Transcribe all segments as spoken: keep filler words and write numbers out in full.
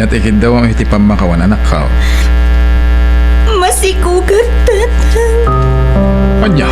Ket ikiddawam iti pammakawan, anakko. Masikugak, Tatang. Ania?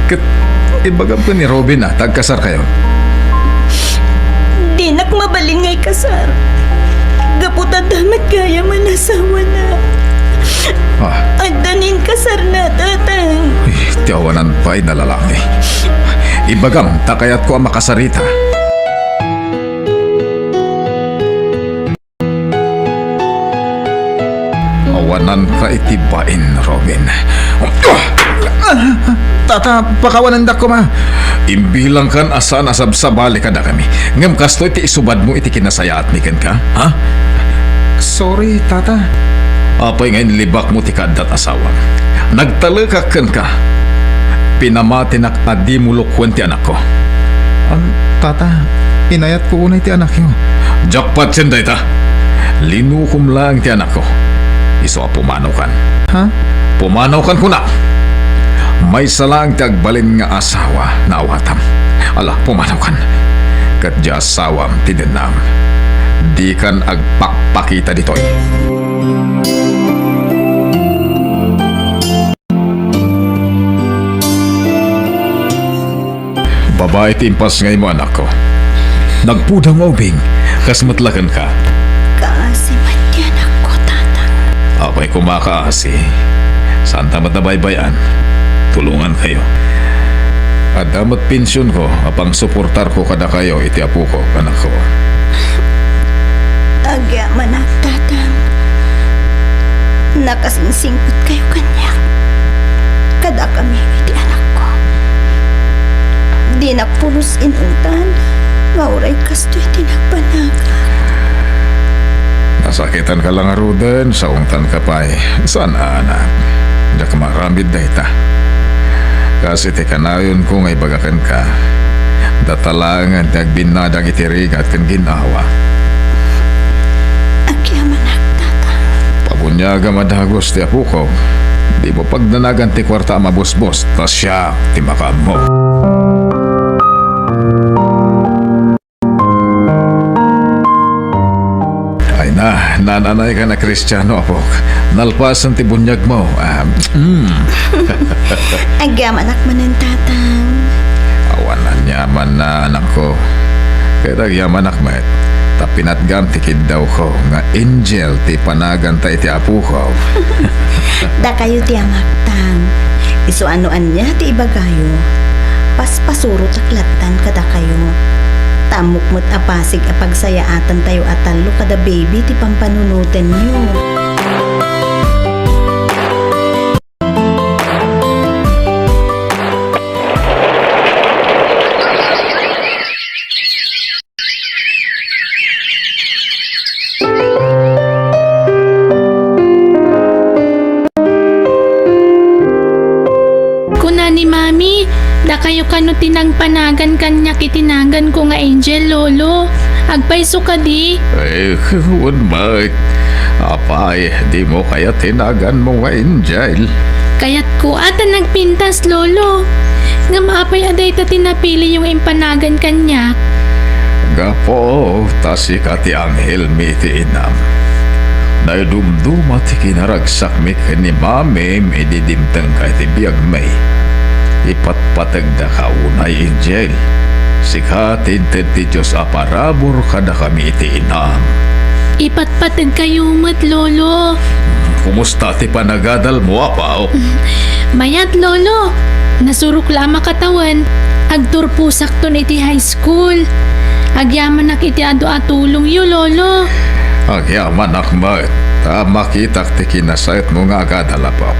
Ket ibagam ken ni Robin a ta agkasarkayo? Dinak mabalin nga ikasar. Gapu ta adda met gayam a nasawana. Ah. Adda ni inkasarna, Tatang. Ay, ti awanan pay a lalaki. Ibagam ta kayatko a makasarita. Awananka iti bain, Robin. Tata, pakawanendak koma. Imbilangkan a saan a sabsabali kadakami. Ngem kastoy ti isubadmo iti kinasayaatmi kenka, ha? Sorry, Tata. Apay nga inlibakmo ti kaaddat asawam? Nagtalekak kenka. Pinamatinak a dimo lukuen ti anakko. Am, Tata, inayatko unay ti anakyo. Diak patien dayta. Linukom laeng ti anakko. Isu a pumanawkan. Ha? Pumanawkan kunak. Maysa laeng ti agbalin nga asawa nga awatam. Ala, pumanawkan. Ket diay asawam ti dennam. Dikan agpakpakita ditoy. Babai ti impasngaymo, anakko. Nagpudaw nga ubing, kas met la kenka. Kaasi met ti anakko, Tatang. Apay koma kaasi? Saanta met a baybay-an. Tulongankayo. Adda met pensionko a pangsuportarko kadakayo iti apoko, anakko. Agyamanak, Tatang. Nakasingsingpetkayo kaniak. Kadakami iti anakko. Dinak pulos in-utan nga uray kastoy ti nagpanagan. Nasakitanka la ngaruden, saongtanka pay. Saan a, anak. Diak maaramid dayta. Kas iti kanayonko nga ibaga kenka, data laengen ti agbinnadang iti rigat ken gin-awa. Agyamanak, Tata. Pabuniagam a dagus ti apoko. Dimo pagdanagan ti kuarta a mabusbos, ta siak ti makaammo. Ay na, naan-anaykan a Kristiano, apok. Nalpasen ti buniagmo. Ah, mm. Agyamanak manen, Tatang. Awan aniamanna, anakko. Ket agyamanak met, ta pinatgam ti kiddawko nga angel ti panaganta iti apoko. Dakayo ti amak, Tang. Isu a no ania ti ibagayo, paspasurotak lattan kadakayo. Ta ammok met a pasig a pagsayaatantayo a tallo kada baby ti pampanunotenyo. Kuna ni Mami, dakayo kano ti nangpanagan kaniak iti naganko nga Angel, Lolo. Agpayso kadi? Eh, wen met. Apay, dimo kayat ti naganmo nga Angel? Kayatko a ta nagpintas, Lolo. Ngem apay a dayta ti napiliyo nga impanagan kaniak? Gapu ta sika ti anghelmi iti inam. Naidumduma ti kinaragsakmi ken ni Mamim idi dimtengka iti biagmi. Ipatpategdaka unay, Angel. Sika ti inted ti Dios a parabur kadakami iti inam. Ipatpategkayo met, Lolo. Kumusta ti panagadalmo, Apo? Mayat, Lolo. Nasurok la a makatawen. Agturposakton iti high school. Agyamanak iti adu a tulongyo, Lolo. Agyamanak met ta makitak ti kinasayatmo nga agadal, Apo.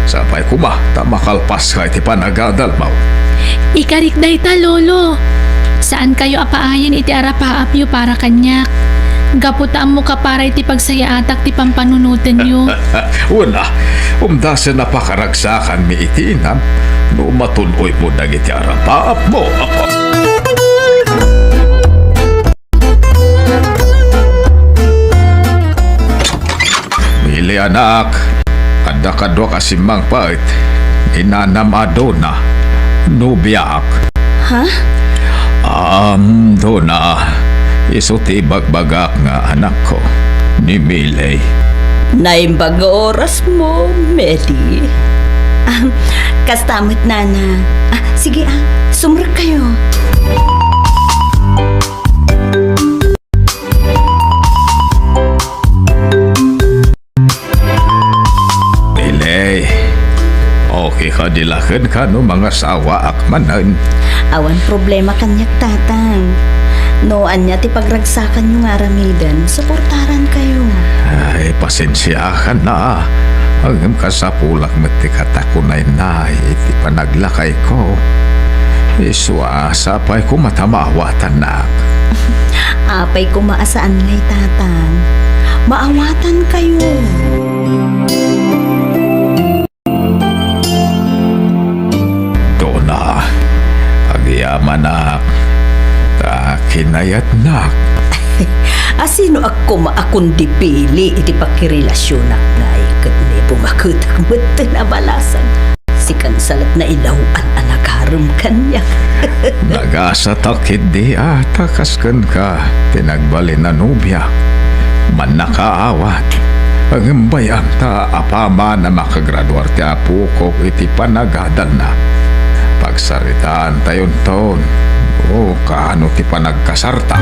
Sapay koma ta makalpaska iti panagadalmo. Ikarik dayta, Lolo. Saankayo a paayen iti arapaapyo para kaniak. Gapu ta ammoka para iti pagsayaatak ti pampanunotenyo. Wen a, umdasen a pakaragsakanmi iti inam no matun-oymo dagiti arapaapmo. Mili, anak, adda kaduak a simmangpet, ni nanam a Dona, nobiak. Ha? Am, Dona, isu ti ibagbagak nga anakko. ni Miley. Naimbag nga orasmo, Medi. Ah, kasta met, Nana. Ah, sige, ah, sumrekkayo. Miley, okay kadi la kenka no mangasawaak manen? Awan problema kaniak, Tatang. No ania ti pagragsakanyo nga aramiden, suportarankayo. Ay, pasensiakan a. Ngem kasapulak met ti katakunaynay iti panaglakayko. Isu a, sapay koma ta maawatannak. Apay koma a saan ngay, Tatang. Maawatankayo. Dona, agyamanak, ta kinayatnak. Asinoak koma a kundi Pili iti pakirelasionak ngay ket ni bumaketak metten a balasang. Sikan sa la't nailaw-an a nagarem kaniak. Nagasat a ketdi a ta kas kenka ti nagbalin a nobia. Mannakaawat. Ngem bay-am ta apaman a makagraduar ti apokok iti panagadalna. Pagsaritaantayonton no kaano ti panagkasarta.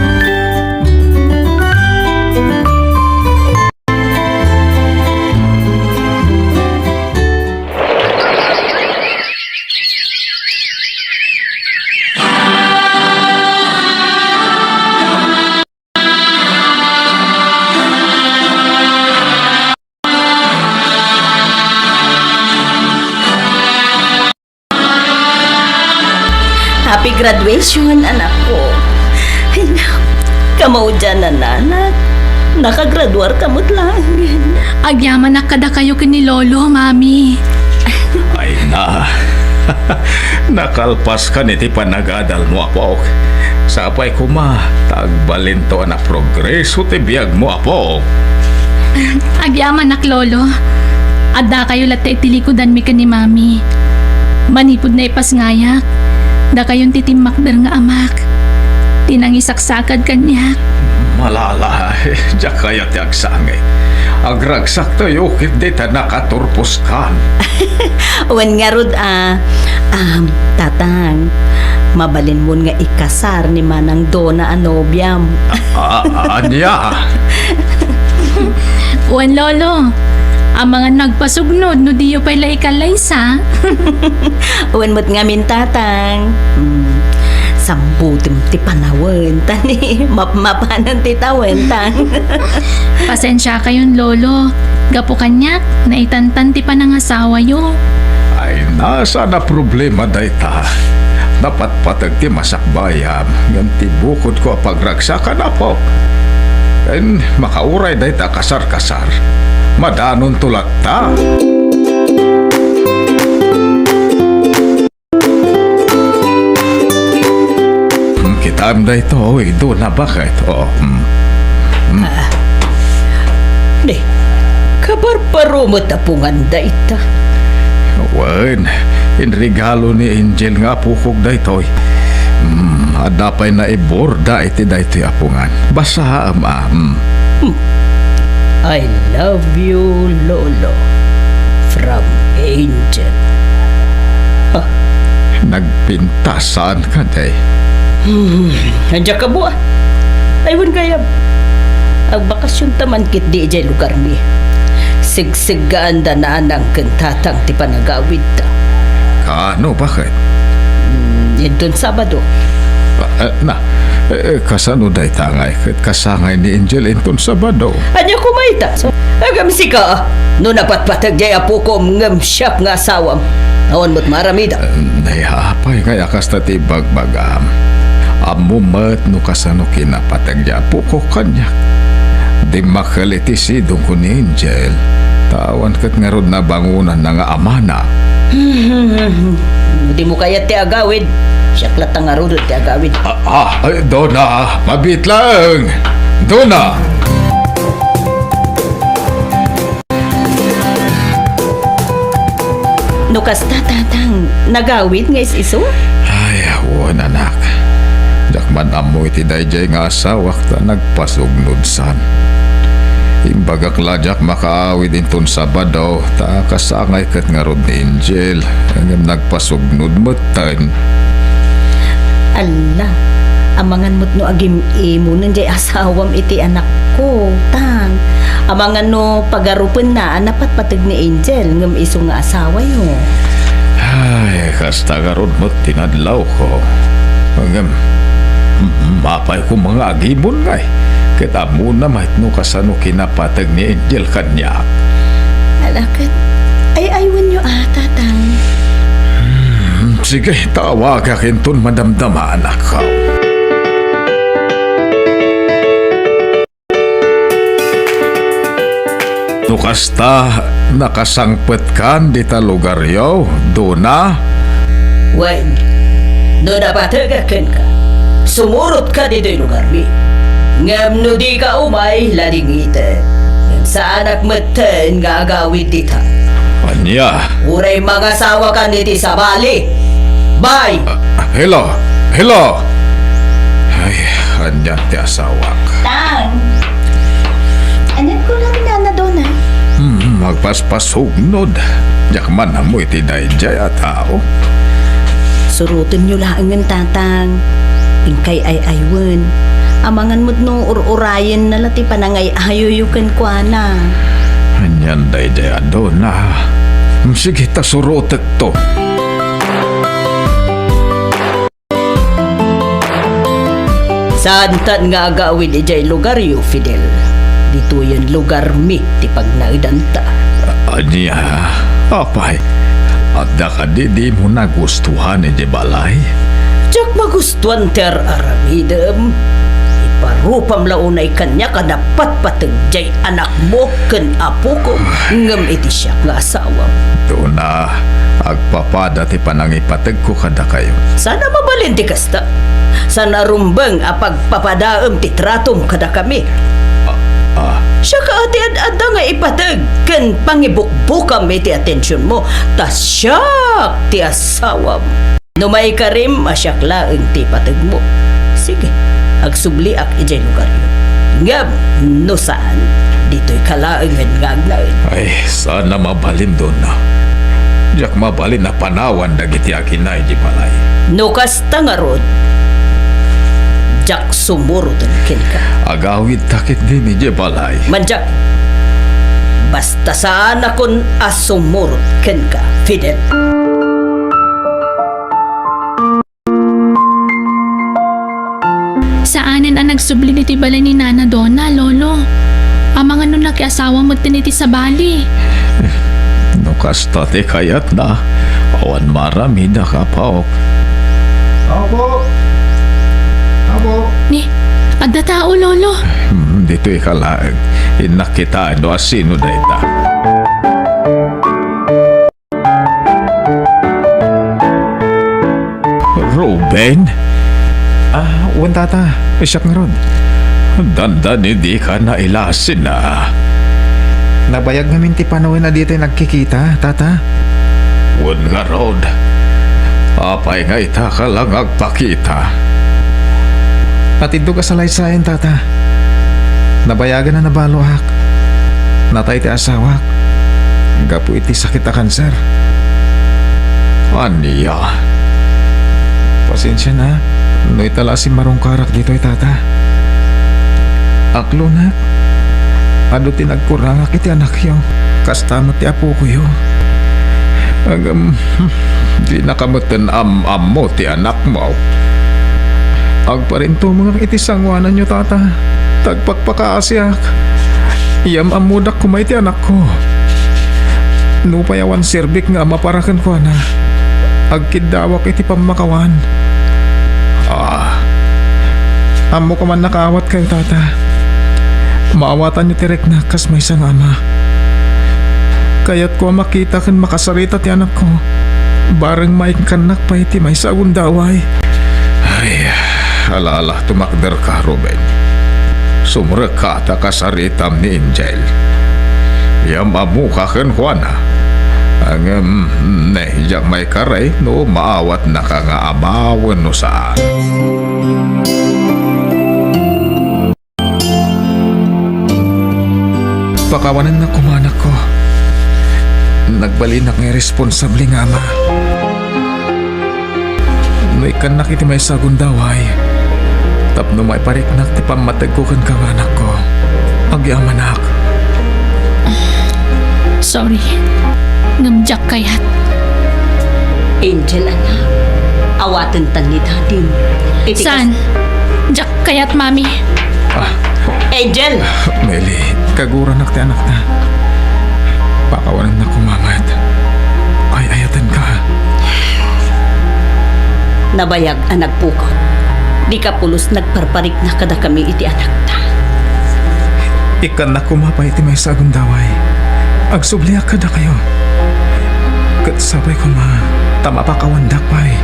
Happy graduation, anakko. Ay, kamaudian, anak. Nakagraduarka met laeng. Agyamanak kadakayo ken ni Lolo, Mami. Ay na. Nakalpaskan iti panagadalmo, apok. Sapay koma, ta agbalinto a naprogreso ti biagmo, apok. Agyamanak, Lolo. Addakayo latta iti likudanmi ken ni Mami. Manipud naipasngayak, dakayon ti timmakder nga amak, ti nangisaksakad kaniak. Malala, diak kayat ti agsangit. Agragsak tayo ket dita nakaturposkan. Wen ngarud a, um, Tatang, mabalinmon nga ikasar ni Manang Dona a nobiam. A-, a-, ania? Wen, Lolo, amangan nagpasugnod no diyo pay la ikallaysa. Wen met ngamin, Tatang. Hmm, sambutem ti panawen, ta ni mapmapanen ti tawen, Tang. Pasensiakayon, Lolo. Gapu kaniak, naitantan ti panangasawayo. Ay, saan a problema dayta. Napatpateg ti masakbayam, ngem ti bukodko a pagragsakan, apok. Ken makauray dayta a kasar-kasar. Madanonto latta. Hmm, kitaem daytoy, Dona, baket? O, hmm. Hmm. Ah. Ni, kabarbaro met a pungan dayta. Wen, inregalo ni Angel nga apokok daytoy. Hmm, adda pay naiborda iti daytoy a pungan. Basaem a, hmm. Hmm. I love you, Lolo. From Angel. Ah. Nagpintas, saan kadi? Hmm, diak ammok. Ay, wen gayam. Agbakasionta man ketdi idiay lugarmi. Segseggaanda nanang ken tatang ti panagawidda. Kaano, baket? Hmm, inton Sabado. Ah, eh, na, eh, kasano dayta ngay ket kasangay ni Angel inton Sabado? Ania koma ita? Ngem sika, no napatpateg diay apokom ngem siak nga asawam, awan met maaramidam. Nay, apay ngay a kasta ti ibagbagam? Ammom met no kasano kinapateg diay apokok kaniak. Dimmakkel iti sidongko ni Angel, ta awan ket ngarud nabangonanna nga amana. No dimo kayat ti agawid, siak latta ngaruden ti agawid. Ah, ah, ay, Dona, mabiit laeng. Dona! No kasta, Tatang, nagawid nga is-isu? Ay, wen, anak. Diak man ammo iti daydiay nga asawak ta nagpasugnod san. Imbagak la diak makaawid inton Sabado, ta kasangay ket ngarud ni Angel, ngem nagpasugnod metten. Alla, amangan met no agim-imonen jay asawam iti anakko, Tang. Amangan no pagarupenna a napatpateg ni Angel ngem isu nga asawayo. Ay, kasta ngarud met ti nadlawko. Ngem, mapay koma nga agimon ngay, ket ammona met no kasano kinapateg ni Angel kaniak. Ala ket, ay-aywenyo a, Tatang. Hmm, sige, tawagak inton madamdama, anak. No kasta, nakasangpetkan dita lugaryo, Dona? Wen, no napategak kenka, sumurotka ditoy lugarmi. Ngem no dika umay, ladingitek. Ngem saanak metten nga agawid dita. Ania? Uray mangasawakan iti sabali. Bye! Ah, hello! Hello! Ay, ania ti asawak? Tang! Anian ko lang, Nana Dona? Hmm, magpaspasugnod. Diak man ammo iti daydiay a tao. Surotenyo laengen, Tatang. Inkay ay-aywen. Amangan met no ur-urayenna la ti panangay-ayoyo kenkuana. Anian daydiay a Dona? Hmm, sige, ta surotekto. Saantan nga agawid idiay lugaryo, Fidel. Ditoyen lugarmi ti pagnaedanta. Ania? Apay, adda kadi dimo nagustuhan idiay balay? Diak magustuhan ti ar-aramidem. Iparupam la unay kaniak a napatpateg diay anakmo ken apoko, ngem iti siak nga asawam. Dona, agpapada ti panangipategko kadakayo. Saan a mabalin ti kasta. Saan a rumbeng a pagpapadaem ti tratom kadakami. Ah, ah. Siak a ti ad-adda nga ipateg ken pangibukbukam iti atensionmo, ta siak ti asawam. No maikarim a siak laeng ti ipategmo, sige, agsubliak idiay lugaryo. Ngem no saan, ditoyka laengen nga agnaed. Ay, saan a mabalin, Dona. Diak mabalin a panawan dagiti agina idiay balay. No kasta ngarud, diak sumuroten kenka. Agawidta ketdin idiay balay. Mandiak, basta saanakon a sumurot kenka, Fidel. Saanen a nagsubli ditoy balay ni Nana Dona, Lolo. Amangan no nakiasawa metten iti sabali. No kasta ti kayatna, awan maaramid a kapaok. Apo! Apo! Ni, adda tao, Lolo. Hmm, ditoyka laeng. Innak kitaen no asino dayta. Ruben? Ah, wen, Tata. Siak ngarud. Dandani dika nailasin a. Nabayag ngamin ti panawen a ditoy nagkikita, Tata. Wen ngarud. Apay nga itaka la nga agpakita? Natiddog a salaysayan, Tata. Nabayagan a nabaloak. Natay ti asawak gapu iti sakit a kanser. Ania? Pasensiana no ita la a simmarungkarak ditoy, Tata. Aklonak, adu ti nagkurangak iti anakyo. Kasta met ti apokoyo. Ngem, dinaka metten am-ammo ti anakmo. Agparintumengak iti sangoananyo, Tata. Tagpakpakaasiak. Iyam-ammodak koma iti anakko. Nupay awan serbik nga ama para kenkuana, agkiddawak iti pammakawan. Ah. Ammok a mannakaawatkayo, Tata. Maawatanyo ti riknak kas maysa nga ama. Kayatko a makita ken makasarita ti anakko, bareng maikkannak pay ti maysa a gundaway. Ay, ala-ala, tumakderka, Ruben. Sumrekka ta kasaritam ni Angel. Iyam-ammoka kenkuana. Ngem, ne, diak maikaray no maawatnaka nga ama wenno saan. Pakawanennak koma, anakko. Nagbalinak nga iresponsable nga ama. No ikkannak iti maysa a gundaway, tapno maipariknak ti pammategko kenka nga anakko, agyamanak. Sorry. Ngem diak kayat. Angel, anak, awatentan ni Dadim. Iti kas- Saan? Diak kayat, Mami. Ah. Angel! Meli, kaguranak ti anakta. Pakawanennak koma met. Ay-ayatenka. Nabayag a nagpukaw. Dika pulos nagparparikna kadakami iti anakta. Ikkannak koma pay iti maysa a gundaway. Agsubliak kadakayo. Ket sapay koma ta mapakawandak pay.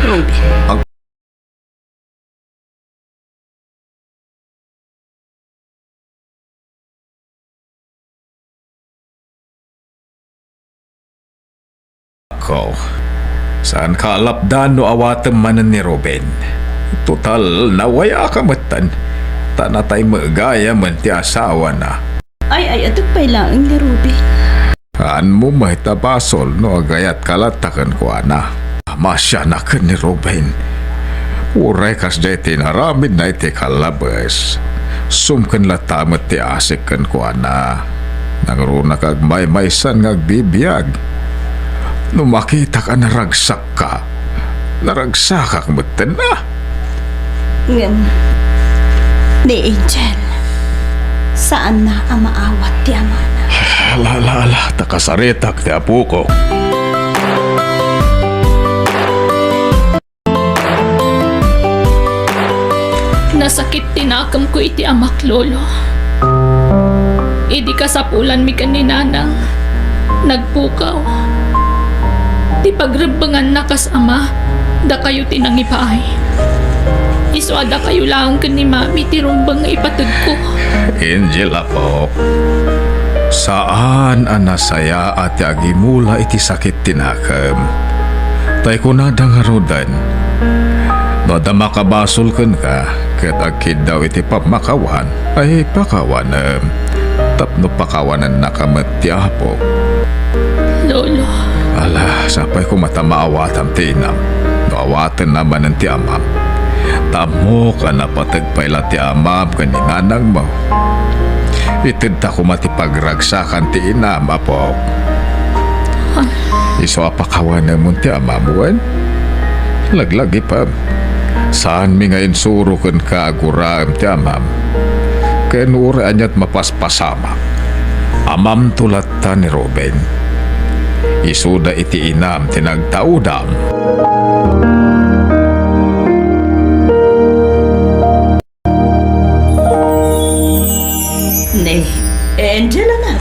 Ruben. Ag- Ko, saanka a lapdan no awatem manen ni Ruben. Total, nawayaak metten, ta natay met gayamen ti asawana. Ay-ayatek pay laeng ni Ruben. Haanmo met a basol no agayatka latta kenkuana. Masianak ken ni Ruben. Uray kasdiay ti inaramidna iti kallabes, sumken latta met ti asik kenkuana. Nangruna ka agmaymaysan nga agbibiag. No makitak a naragsakka, naragsakak metten a. Ngem ni Angel, saanna a maawat ti amana. Ala, ala, ala, ta kasaritak ti apoko. Nasakit ti nakemko iti amak, Lolo. Idi kasapulanmi ken ni Nanang, nagpukaw. Ti pagrebbenganna kas ama, dakayo ti nangipaay. Isu a dakayo laeng ken ni Mami ti rumbeng nga ipategko. Angel, apok, saan a nasayaat ti agimula iti sakit ti nakem. Tay kunada ngaruden, no adda makabasol kenka ket agkiddaw iti pammakawan, ay pakawanem, tapno pakawanennaka met ti Apo. Lolo. Ala, sapay koma ta maawatam ti inam, no awatenna manen ti amam. Ta ammok a napateg pay la ti amam ken ni nanangmo. Itedta koma ti pagragsakan ti inam, apok. Isu a pakawanemon ti amam wen? Laglagipem. Saanmi nga insuro kenka a guraem ti amam. Ken uray aniat mapaspasamak, amamto latta ni Ruben. Isuda iti inam ti nagtaudam. Ne, Angel, anak.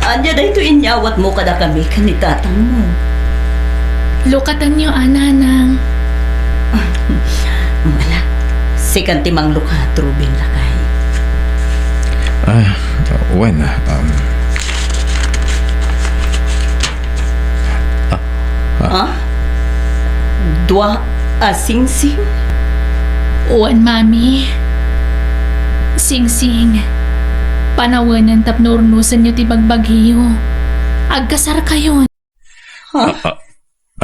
Ania daytoy inyawatmo kadakami ken ni tatangmo? Lukatanyo, a, nanang. Ala, sikan ti manglukat, Ruben, lakay. Ah, wen, um, Ah? Dua a singsing? Wen, Mami. Singsing. Panawenen tapno urnosenyo ti bagbagiyo. Agkasarkayon. Ha? A-, a-,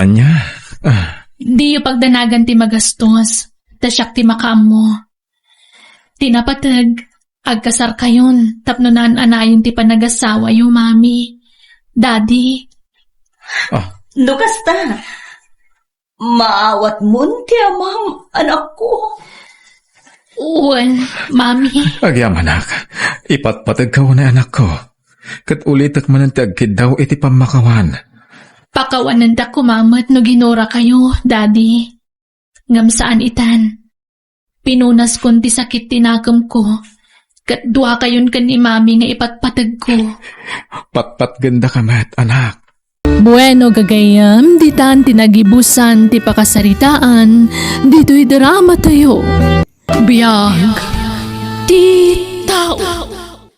ania? Ah. Diyo pagdanagan ti magastos, ta siak ti makaammo. Ti napateg, agkasarkayon tapno naan-anayon ti panagasawayo, Mami, Daddy. Ah. No kasta, maawatmon ti amam, anakko. Wen, Mami. Agyamanak, ipatpategka unay, anakko. Ket ulitek manen ti agkiddaw iti pammakawan. Pakawanendak koma met no ginurakayo, Daddy. Ngem saan itan. Pinunaskon ti sakit ti nakemko, ket duakayon ken ni Mami nga ipatpategko. Patpatgendaka met, anak. Bueno, gagayyem, ditan ti nagibusan ti pakasaritaan ditoy dramatayo. Biag ti